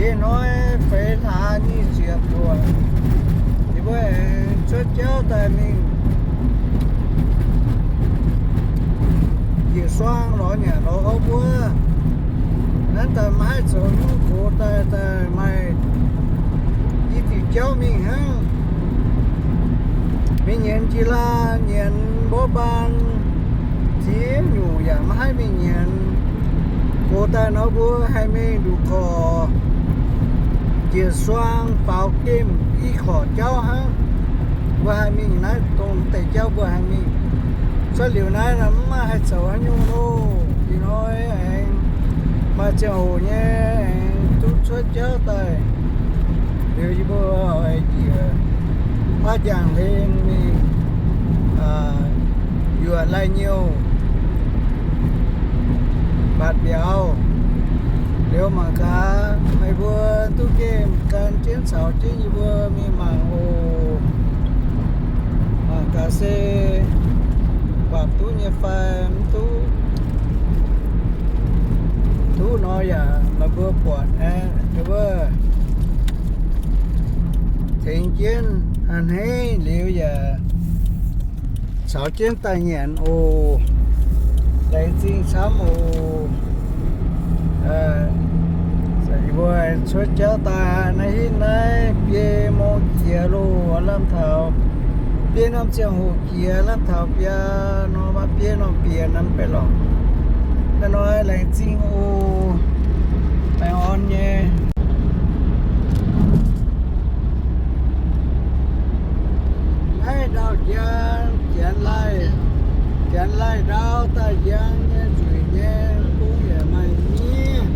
Ih hnoi feix hlaax nyic ziepc luoqc, yie mbuo aengx cuotv jauv daaih mingh njiec suang lorz nyanc lorz hopv wuov. Naaiv daaih maiv haih zoux nyungc gox daaih, daaih maaih i diuc jauv mingh hnangv. Mingh nyienz jiex laa, nyienz mborqv mbaan, ziex nyungc yaac maiv haih mingh nyienz. Gox daaih nor mbuo haih mingh nduqc korc njiec suang faaux gemh i korc jauv hnangv. Mbuo haih mingh naaiv dongh deix jauv mbuo haih mingh. Cuotv liuz naaiv mv maaih haih zoux haaix nyungc loh. Ih hnoi aengx maaih ziangh hoc nyei aengx duqv cuotv jauv daaih. Liuz yie mbuo oix njiec baav njang hlen mingh yuoqc lai-nyouh mbatc mbiauz. Liuz mangc gaax meih mbuo duqv gemh gan jienv caux jienv yie mbuo mingh mangc oc. Mangc gaax se buatc duqv nyei fai mv duqv. Duqv nor yaac meih mbuo buatc aeqv, wuov tengx jienv a'hneiv liuz yaac caux jienv daaih nyanc oc. Laengz zingh camv oc. Mbuo cuotv jauv daaih naaiv hitv naaiv biei mong jiex loh, lamh taux biei norm ziangh hoc jiex, lamh taux biaa norm, biei norm biaa norm baeqc lorqc. Ih hnoi laengz zingh oc. Laengz orn nyei. Naaiv ndau-njang, janx laih, janx laih ndau daaih njang nyei nzueic nyei, bung yaac maaih nyiev.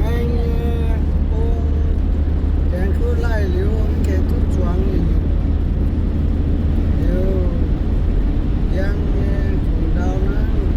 Maeng nyei bung, janx kuv laih liuz mv gaengh duqv zuangx nyei nyungc. Liuz njang nyei kungx ndau naaiv.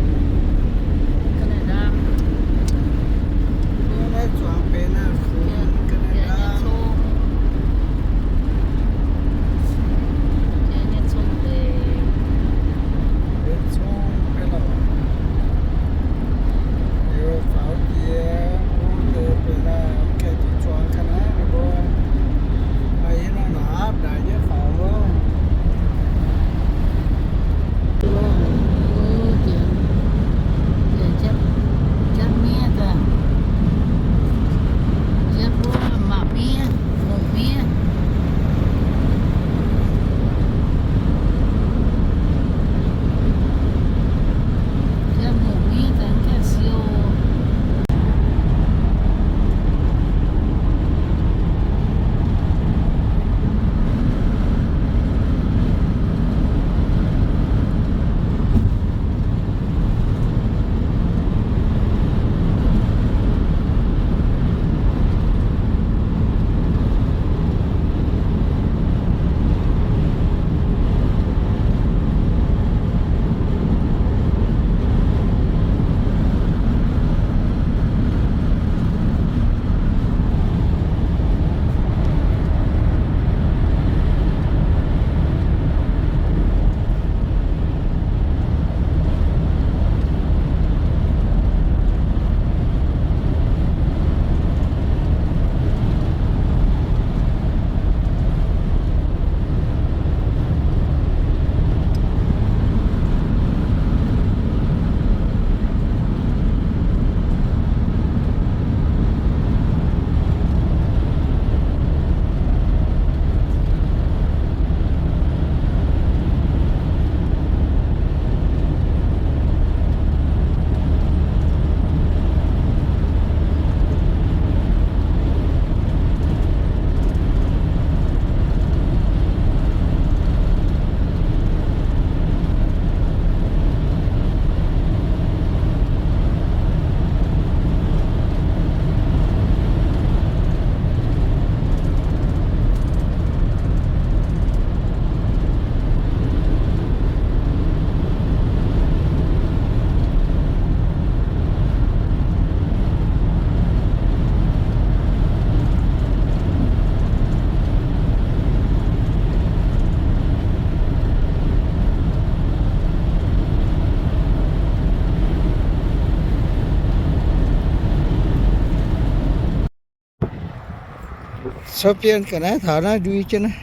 Caux bienh ga'naaiv taux naaiv ndui jienv naaiv,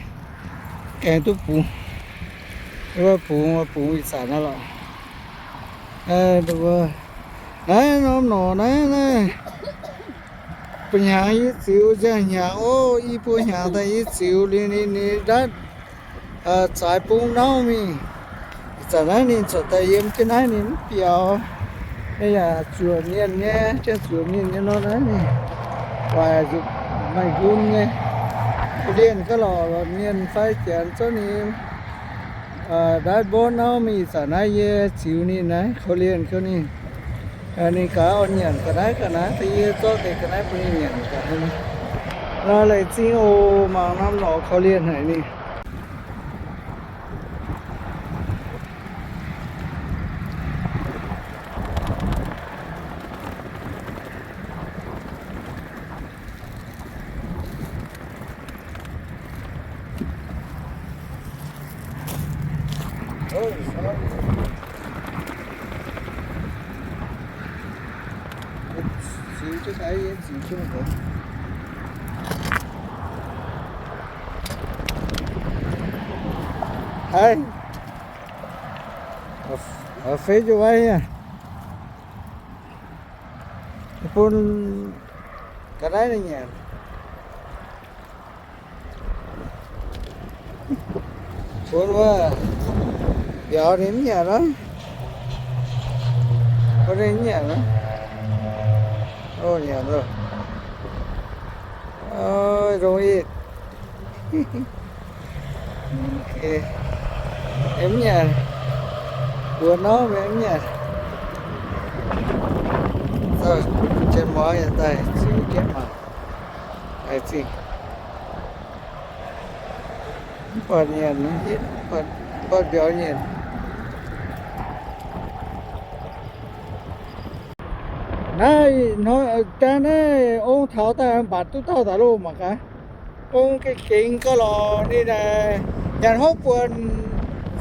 gaengh duqv bungx, bungx, bungx ih zanc naaiv lorqc. Naaiv norm norqc naaiv, naaiv buo hnyangx yie ziux nziang hnyangx oc. I buo hnyangx daaih yie ziux liuz ninh, ninh ndaatv zaaix bung nauv mingh. Ih zanc naaiv ninh corc daaih yiem jienv naaiv, ninh mv biaux. Ninh yaac zuoqc mienh nyei, janx zuoqc mienh nyei nor naaiv ninh waaic nzunc maaih nqun nyei. Korv-lienh gaax lorqc, lorqc mienh fai janx zorqv ninh ndaatv mborqv nauv mingh. Ih zanc naaiv yie ziux ninh naaiv korv-lienh gaax ninh. Ninh gaax oix nyanc ga'naaiv, ga'naaiv da'yie zorqv deix ga'naaiv bun ninh nyanc gaax. Naaiv laengz zingh oc, mangc norm norqc korv-lienh haic ninh. Haiz, fei jienv wai nyei. Bun ga'naaiv ninh nyanc. Bun wuov mbiauz ninh mv nyanc aqv. Bun ninh mv nyanc aqv. Nyanc loh. Nzong ih. Mv nyanc. Mbuox norm mv nyanc. Janx-muangz yaac daaih ziux jienv mangc. Laengz zingh. Mv buatc nyanc, mv buatc mbiauz nyanc. Naaiv, dangh naaiv ong taux daaih mbatc duqv dauh daaih loh mangc gaax. Ong gengh gengx gauh lorqc ninh, nyanc hopv buonc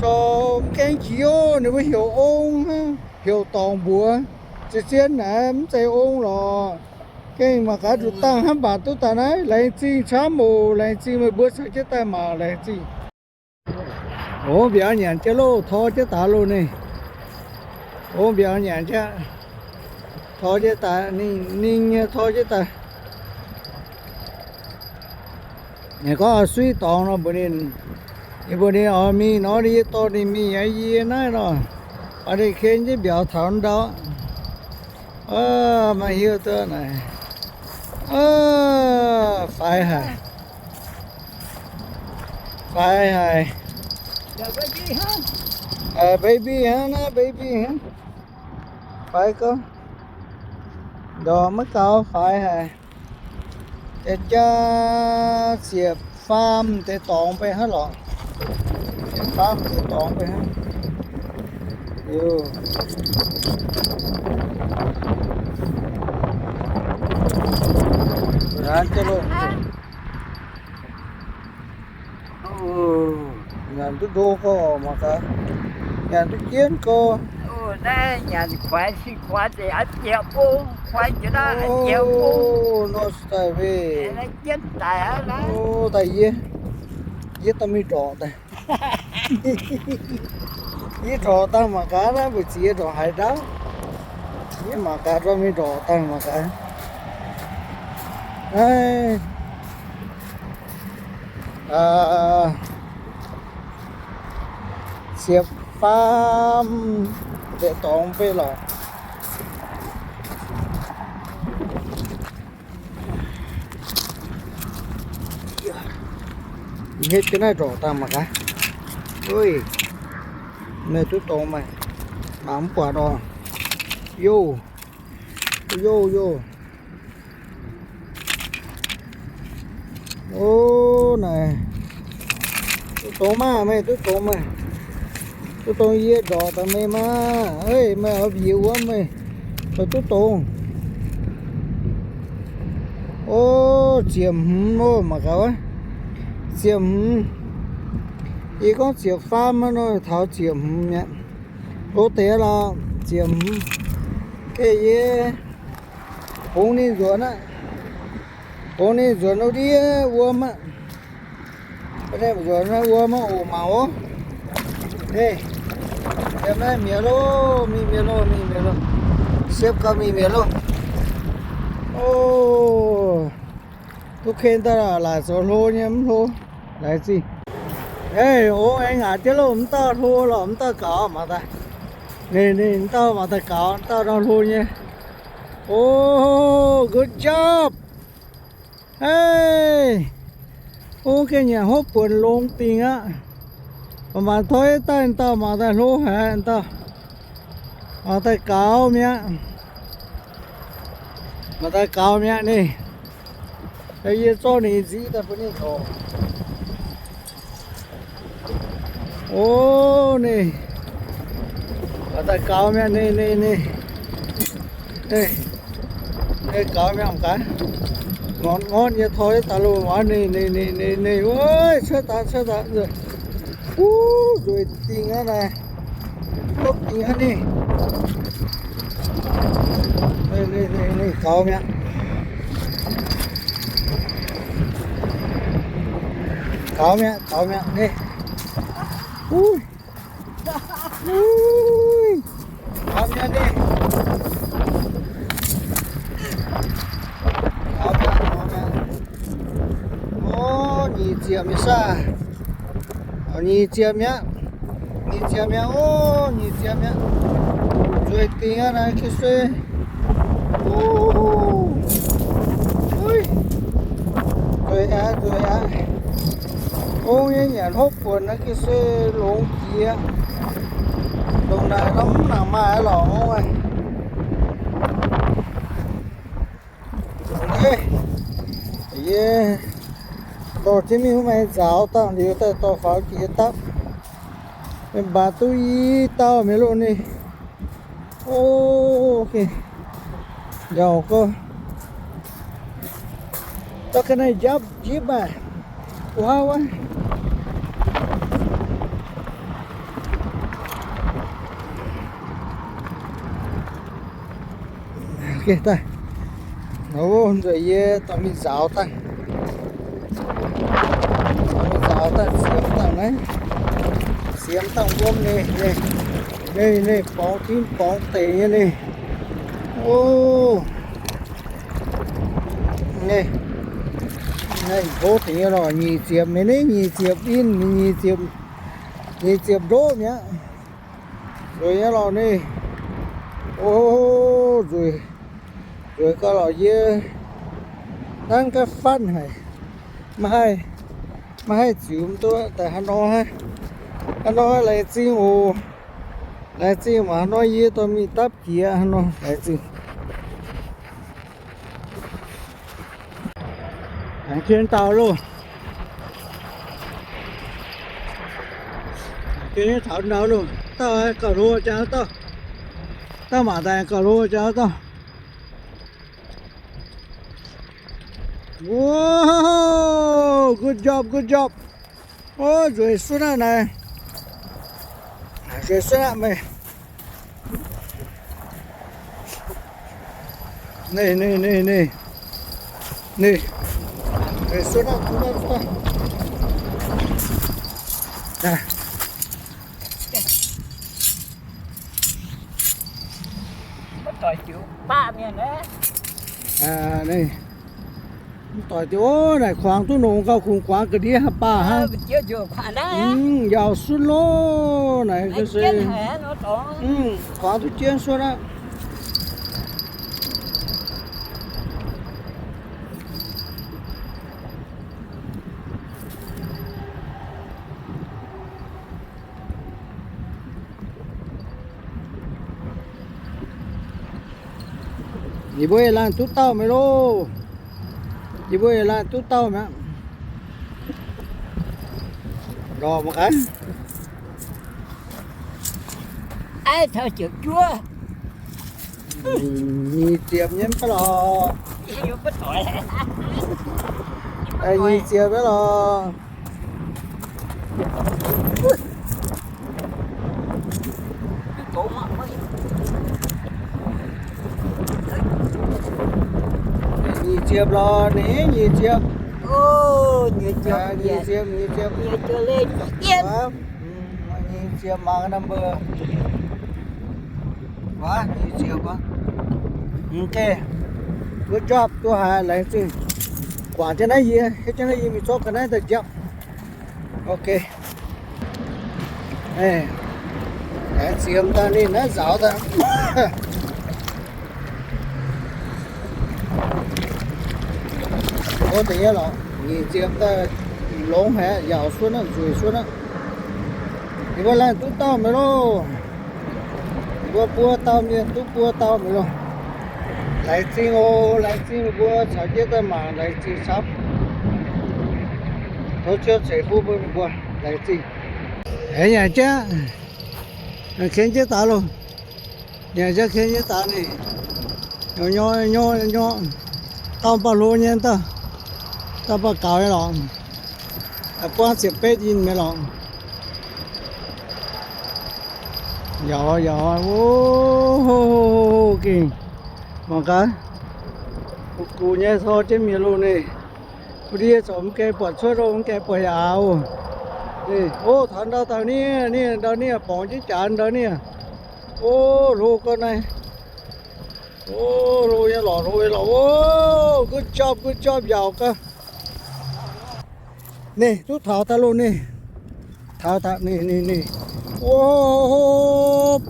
corc mv gaengh jiex oc. Ninh mbuo heuc ong, heuc dorngc mbuox. Zien-zien naaiv mv zeiz ong lorqc. Gengh mangc gaax nduqc dangh hnangv mbatc duqv daaih naaiv. Laengz zingh camv oc, laengz zingh meih mbuo caux jienv daaih mangc, laengz zingh. Ong mbiauz nyanc jienv loh, tor jienv daaih loh ninh. Ong mbiauz nyanc jienv, tor jienv daaih, ninh nyei tor jienv daaih. Ninh gorngv oix suiv dorngx nor mbuox ninh, ninh mbuox ninh oix mingh nor, ninh yie dorh ninh mingh aqv, yie naaiv nor. Oix ninh ken jienv mbiauz taux ndau. Maaih hiuv duqv naaic. Faix haic. Faix haic. Baby hnangv naaiv, baby hnangv. Faix gorngv, ndorqc maiv gaux, faix haic. Deix jaa ziepc faam deix dorngx beiv hnangv lorqc. Ziepc faam deix dorngx beiv hnangv. Liuz, nyanc duqv ndo gorx mangc gaax. Nyanc duqv jienv gorx. Naaiv nyanc kuaix cing kuaix deix aqv jiex bung, kuaix jiex naaiv aqv jiex bung. Nor daaih weih. Jienv daic aqv naaiv. Daaih yie, yie dorh mingh ndorqc daaih. Yie ndorqc dangh mangc gaax naaiv, mbu'ziex ndorqc haaix ndaauv. Yie mangc gaax dorh mingh ndorqc dangh mangc gaax. Naaiv ziepc faam deix dorngx beiv lorqc. Hietv jienv naaiv ndorqc dangh mangc gaax. Meih duqv dongz maah, mangc mv buatc oc. Youh, youh, youh. Ov, naaic, duqv dongz maah, meih duqv dongz maah. Duqv dongz yie ndorqc daaih meih maah. Meih oix mbiec wuov meih oix duqv dongz. Ov, ziepc hmz oc, mangc gaax wuov. Ziepc hmz. Yie gorngv ziepc faam nor, taux ziepc hmz mi'aqv. Ov deix lorqc, ziepc hmz. Geh yie bungx ninh nzuonx aqv. Ong ninh nzuonx wuov ndiev wuom aqv. Nzuonx wuom aqv, oc, mangc oc. Ei, yiem naaiv mi'aqv loh, mingh mi'aqv loh, mingh mi'aqv loh. Siepv gau mingh mi'aqv loh. Oc, duqv ken daaih laaix zoux hlo nyei, mv hlo. Laengz zingh. Ei, ong aengx ngaatc jienv loh, mv dauh hlo lorqc, mv dauh gaux mangc daaih. Ninh, ninh, mv dauh mangc daaih gaux, mv dauh nor hlo nyei. Oh, good job. Hei, ong gengh nyanc hopv buonc longx dingc aqv. Mangc mangc toi daaih, dauh mangc daaih hlo haic, dauh mangc daaih gaux mi'aqv. Mangc daaih gaux mi'aqv ninh. Yie zorqv ninh nziv daaih bun ninh oc. Ov, ninh mangc daaih gaux mi'aqv, ninh, ninh, ninh. Ninh gaux mi'aqv mangc gaax. Ngorn ngorn nyei toi daaih loh, ninh, ninh, ninh, ninh, ninh, wuov, cuotv daaih, cuotv daaih. Wuov, nzueic dingc aqv naaic. Lopv dingc aqv ninh. Ninh, ninh, ninh, ninh gaux mi'aqv. Gaux mi'aqv, gaux mi'aqv ninh. Wuov. Wuov. Gaux mi'aqv ninh. Gaux mi'aqv, gaux mi'aqv. Ov, nyic ziepc nyei saah? Nyic ziepc mi'aqv. Nyic ziepc mi'aqv, ov, nyic ziepc mi'aqv. Nzueic dingc aqv naaiv ga'sie. Nzueic aqv, nzueic aqv. Ong nyei nyanc hopv buonc naaiv ga'sie longx jiex. Ndongc naaic nor mv nangc maaih lorqc ong. Yie dorh jienv mingh wuov maaih nzaaux dangh liuz daaih dorh faaux jiex dapv. Mv baac duqv i dauh mienh loh ninh. Ov, ok. Yaac gorngv, da'ganh naaiv njapv njipv maah. Wuov wuov. Ok, daaih. Ov, nzueic yie dorh mingh nzaaux daaih. Dorh mingh nzaaux daaih, siemx dangh naaiv. Siemx dangh wuom ninh, ninh, ninh, ninh borngz timv borngz deic nyei ninh. Ov, ninh, ninh hlo dingc nyei lorqc, nyic ziepc mingh, nyic ziepc in, nyic ziepc, nyic ziepc ndoqv mi'aqv. Nzueic nyei lorqc ninh. Ov, nzueic, nzueic gau lorqc yie. Hnangv ga'fatv haic. Maiv haih, maiv haih ziux mv duqv daaih haaix nor, haaix nor laengz zingh oc. Laengz zingh mangc haaix nor yie dorh mingh dapv jiex haaix nor laengz zingh. Aengx jienv dauh loh. Jienv taux ndau loh. Dauh gauh hlo jangx dauh. Dauh mangc daaih gauh hlo jangx dauh. Wow, good job, good job. Ov, nzueic suotv aqv naaic. Nzueic suotv aqv meih. Ninh, ninh, ninh, ninh. Ninh. Nzueic suotv aqv, suotv aqv, suotv aqv. Naaic. Mv doic diuc baav mienh aqv. Ninh. Mv doic diuc, naaic kuangx duqv nongx gauh kungx kuangx ga'ndiev haaix baac hnangv. Mv, yaac suotv loh, naaic se. Mv, kuangx duqv jienv suotv aqv. Yie mbuo laanh duqv dauh mi'aqv loh. Yie mbuo laanh duqv dauh mi'aqv. Lorqc mangc gaax. Aiv, taux ziepc juov. Nyic ziepc nyei mv baac lorqc. Nyic ziepc nyei lorqc. Nyic ziepc lorz, ninh nyic ziepc. Nyic ziepc, nyic ziepc, nyic ziepc. Nyic ziepc mangc number. Nyic ziepc. Good job, duqv haiz, laengz zingh. Guangc jienv naaiv yie, hietv jienv naaiv yie mingh zorqv ga'naaiv daaih njiapv. Ok. Laengz zingh daaih ninh naaiv nzaaux daaih. Nyic ziepc daaih longx haic, yaauc suonv aqv, nzueic suonv aqv. Yie mbuo laengh duqv dauh mingh loh. Yie mbuo buo dauh mienh duqv buo dauh mingh loh. Laengz zingh oc, laengz zingh mbuo caux jienv daaih mangc, laengz zingh camv. Tov Ziouv ceix fuqv bun mbuo, laengz zingh. Aengx nyanc jienv, ken jienv daaih loh. Nyanc jienv ken jienv daaih ninh, nyorqc nyorqc nyorqc, dauh mv baac hlo nyei, dauh mv baac gaux nyei lorqc. Buangv ziepc betv yinh mi'aqv lorqc. Yaac yaac, o, gengh mangc gaax, gux gux nyei tor jienv mienh loh ninh. Mbuo ndie corc mv gaengh buatc cuotv loh, mv gaengh buatc yaac aav oc. Ninh, o, taux ndau dauh nie, nie ndau nie borngz jienv jaax ndau nie. O, hlo gau naaiv. O, hlo nyei lorqc, hlo nyei lorqc. O, good job, good job, yaauc gau. Ninh duqv taux daaih loh ninh. Taux daaih ninh, ninh, ninh. O,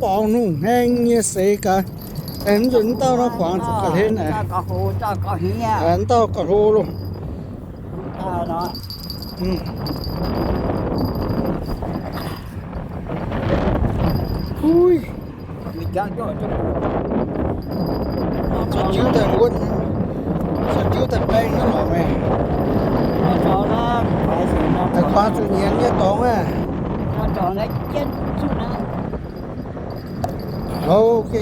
borngz nungh haeng nyei seix gaax. Aengx mv nzunc mv dauh nor guangc zuqc ga'hlen aqv. Mv dauh gauh hlo loh. Uiv. Caux jiuv daaih wuonv, caux jiuv daaih baeng hnangv lorqc meih. Daaih kuaang zuqc nyienz nyei dorngx aqv. Ok.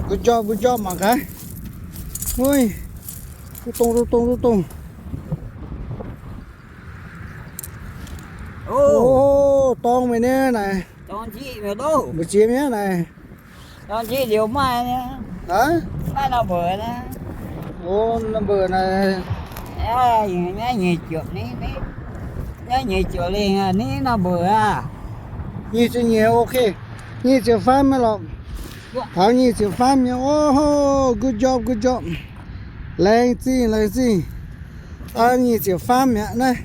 Good job, good job mangc gaax. Uiv. Duqv dongh, duqv dongh, duqv dongh. O, dorng meih nyei naaic. Mbu'ziex mi'aqv naaic. Aa? Maaih number naaic. Nyic ziepc lengh, nyic ziepc, ok. Nyic ziepc faam nyei lorqc. Taux nyic ziepc faam nyei. O, good job, good job. Laengz zingh, laengz zingh. Aa, nyic ziepc faam mi'aqv naaiv.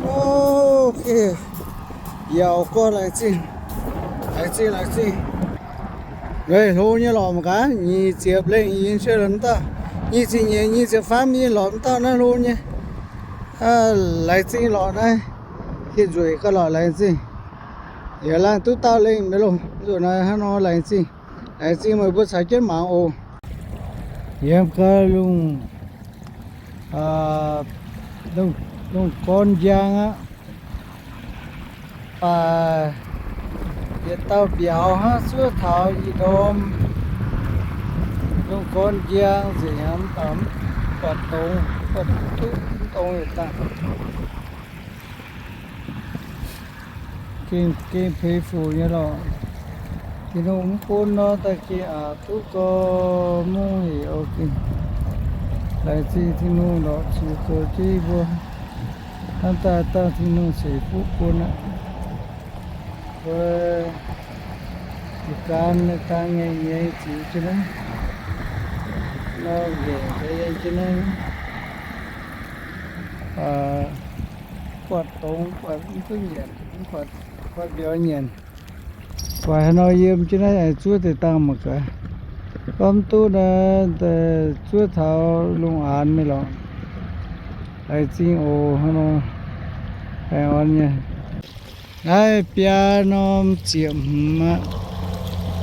Ok. Yaac gorngv laengz zingh. Laengz zingh, laengz zingh. Hlo nyei lorqc mangc gaax, nyic ziepc lengh yinh se lorqc mv dauh. Nyic ziepc nyeic, nyic ziepc faam yinh lorqc mv dauh naaiv hlo nyei. Laengz zingh lorqc naaiv. Gengh nzueic gauh lorqc, laengz zingh. Yaac laangh duqv dauh lengh mi'aqv loh. Nzunc naaiv hnangv nor, laengz zingh. Laengz zingh meih mbuo caux jienv mangc oc. Yiem gau lungh, lungh gorn njang aqv. Baac yietc dauh mbiauz hnangv zuov taux ih ndorm lungh gorn njang nzengc aqv, mv baac mv buatc dongz, mv buatc duqv mv dongz yietc dangh. Gengh, gengh peix fuc nyei lorqc. Tin-Hungh mv bun nor, daaih gengh aqc duqv gau mungv hec oc. Gengh laengz zingh Tin-Hungh lorqc, ziux goux jienv yie mbuo hnangv daaih dangh Tin-Hungh ceix fuqv bun aqv. Mbuo jiez gan dangh ngaengc nyei ziux jienv naaiv, nor nzengc deix nyei jienv naaiv. Buatc dongz, buatc mv duqv nyanc, buatc mbiauz nyanc. Buatc haaix nor yiem jienv naaiv, zuov deix dangh mangc gaax. Gorngv mv duqv nor, zuov taux lungh aanx mingh lorqc. Laengz zingh oc. Hnangv nor, baengh orn nyei. Naaiv biaa norm ziepc hmz aqv.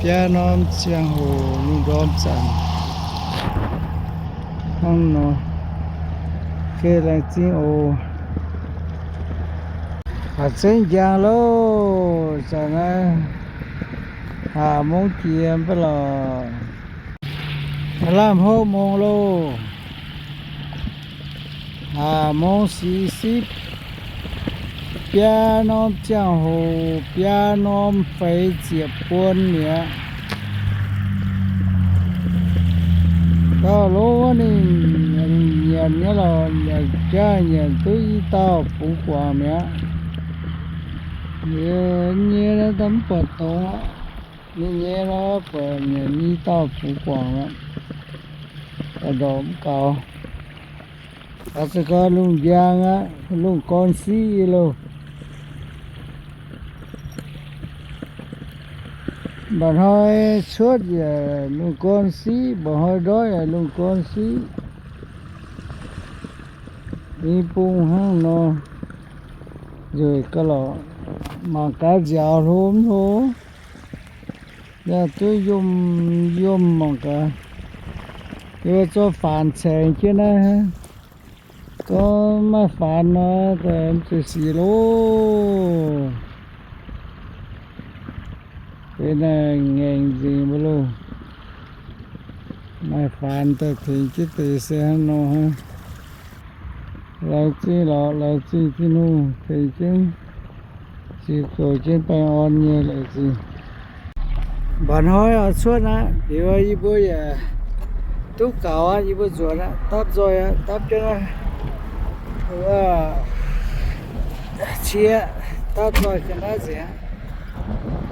Biaa norm ziangh hoc lungh ndorm zanc. Hnangv nor. Geh laengz zingh oc. Baac zengv njang loh, zanc naaiv haac mungv jiex mv baac lorqc. Lamh hopv mungz loh. Haac mungv si sipv, biaa norm ziangh hoc, biaa norm feix ziepc buon mi'aqv. Gauh lov wuov ninh nyanc nyei lorqc, nyanc jaav nyanc duqv i dauh fungx guangc mi'aqv. Yie nyei naaiv daaih mv buatc dongz aqv. Ninh nyei nor buatc nyanc i dauh fungx guangc aqv. Daaih ndorqc mv gaux. Aa, se gorngv lungh njang aqv, lungh gorn siqv loh. Mba'hnoi cuotv yaac lungh gorn siqv, mba'hnoi ndortv yaac lungh gorn siqv. I bung hnangv nor, nzueic gauh lorqc. Mangc gaax nziaaux hlo mv hlo. Yaac duqv yomh yomh mangc gaax. Yie zorqv faanx caengx jienv naaiv. Gorngv maaih faanx nor, daaih mv zuqc sic loh. Benx naaiv ngaengc nzengc mbuo loh. Maaih faanx daaih tengx jienv deix se hnangv nor hnangv. Laengz zingh lorqc, laengz zingh Tin-Hungh tengx jienv, ziux goux jienv baengh orn nyei laengz zingh. Mba'hnoi oix cuotv aqv, liuz yie mbuo yaac duqv gaux aqv, yie mbuo nzuonx aqv, dapv nzoih aqv, dapv jienv wuov ciev, dapv nzoih ga'naaiv nzengc aqv.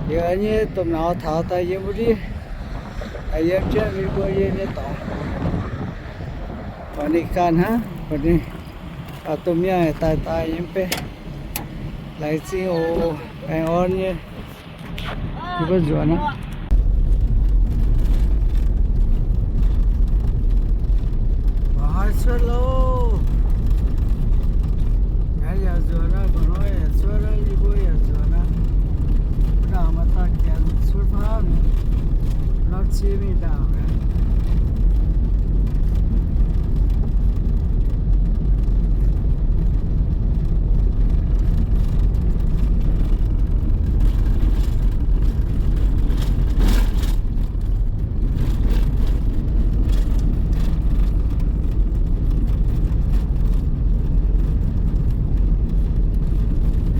Liuz nyei domh nauz taux daaih yiem wuov ndiev, yiem jienv mbuo yiem nyei dorngx. Buatc ninh ganh hnangv, buatc ninh, domh mienh daaih daaih yiem beiv. Laengz zingh oc, baengh orn nyei. Yie mbuo nzuonx aqv. Mba'hnoi cuotv loh. Yaac yaac nzuonx aqv, mba'hnoi yaac cuotv aqv, yie mbuo yaac nzuonx aqv. Mbuo ndaangc maaih dauh janx cuotv faanv, nor cie mingh ndaangc aqv.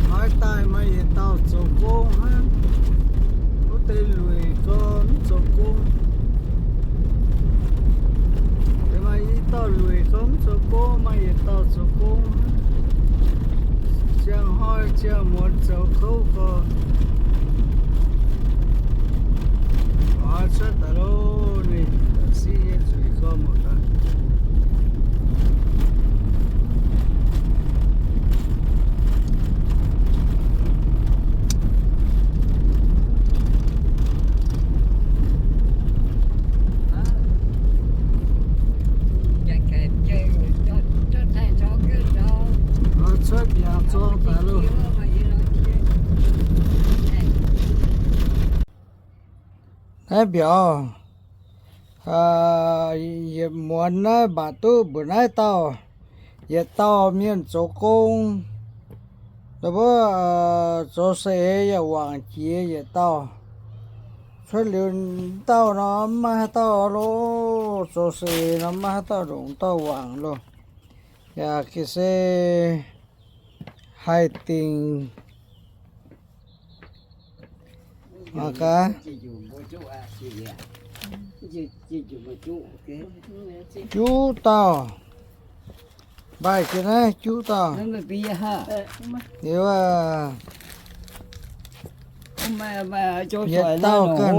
Maiv daaih maaih yietc dauh zoux gong hnangv. Wuov deix lueic gorn mv zoux gong. Maaih i dauh lueic gorn mv zoux gong, maaih yietc dauh zoux gong hnangv. Ziangh hnoi ziangh muonz zoux kouv gorx. Oix cuotv daaih loh, ninh siqv nyei nzueic gorx mangc gaax. Cuotv mbiaangx zorng daaih loh. Naaiv mbiauz, yietc muonz naaiv mbatc duqv mbuoqc naaiv dauh, yietc dauh mienh zoux gong, wuov, zoux saeng-eix yaac wangc jiex yietc dauh. Cuotv liuz dauh nor mv maaih haaix dauh loh, zoux saeng-eix nor mv maaih haaix dauh ndongc dauh wangc loh. Yaac ga'sie haih dingc mangc gaax. Juqv dauh. Mbaih jiex naaiv juqv dauh. Liuz, yietc dauh ganh.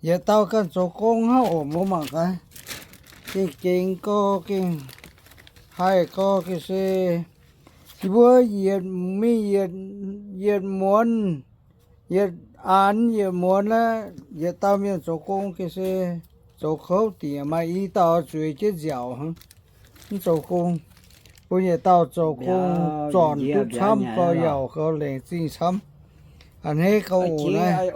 Yietc dauh ganh zoux gong hnangv oc, mbuo mangc gaax. Gengh gengx gorx, gengh haih gorx, ga'sie yie mbuo yietc mingh yietc muonz, yietc aanx yietc muonz naaiv, yietc dauh mienh zoux gong ga'sie zoux kouv dingc, maaih i dauh zueiz jienv nziaauc hnangv, mv zoux gong. Bun yietc dauh zoux gong zornc duqv camv, gorx-youz gauh laengz zingh camv. A'hneiv gauh oc naaiv.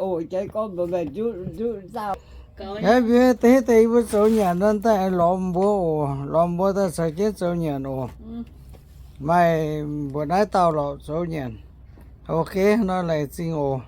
Naaiv mbuo deix deix mbuo zoux nyanc nor daaih lorz mbuo oc, lorz mbuo daaih caux jienv zoux nyanc oc. Maaih mbuo naaiv dauh lorqc zoux nyanc. Ok, nor laengz zingh oc.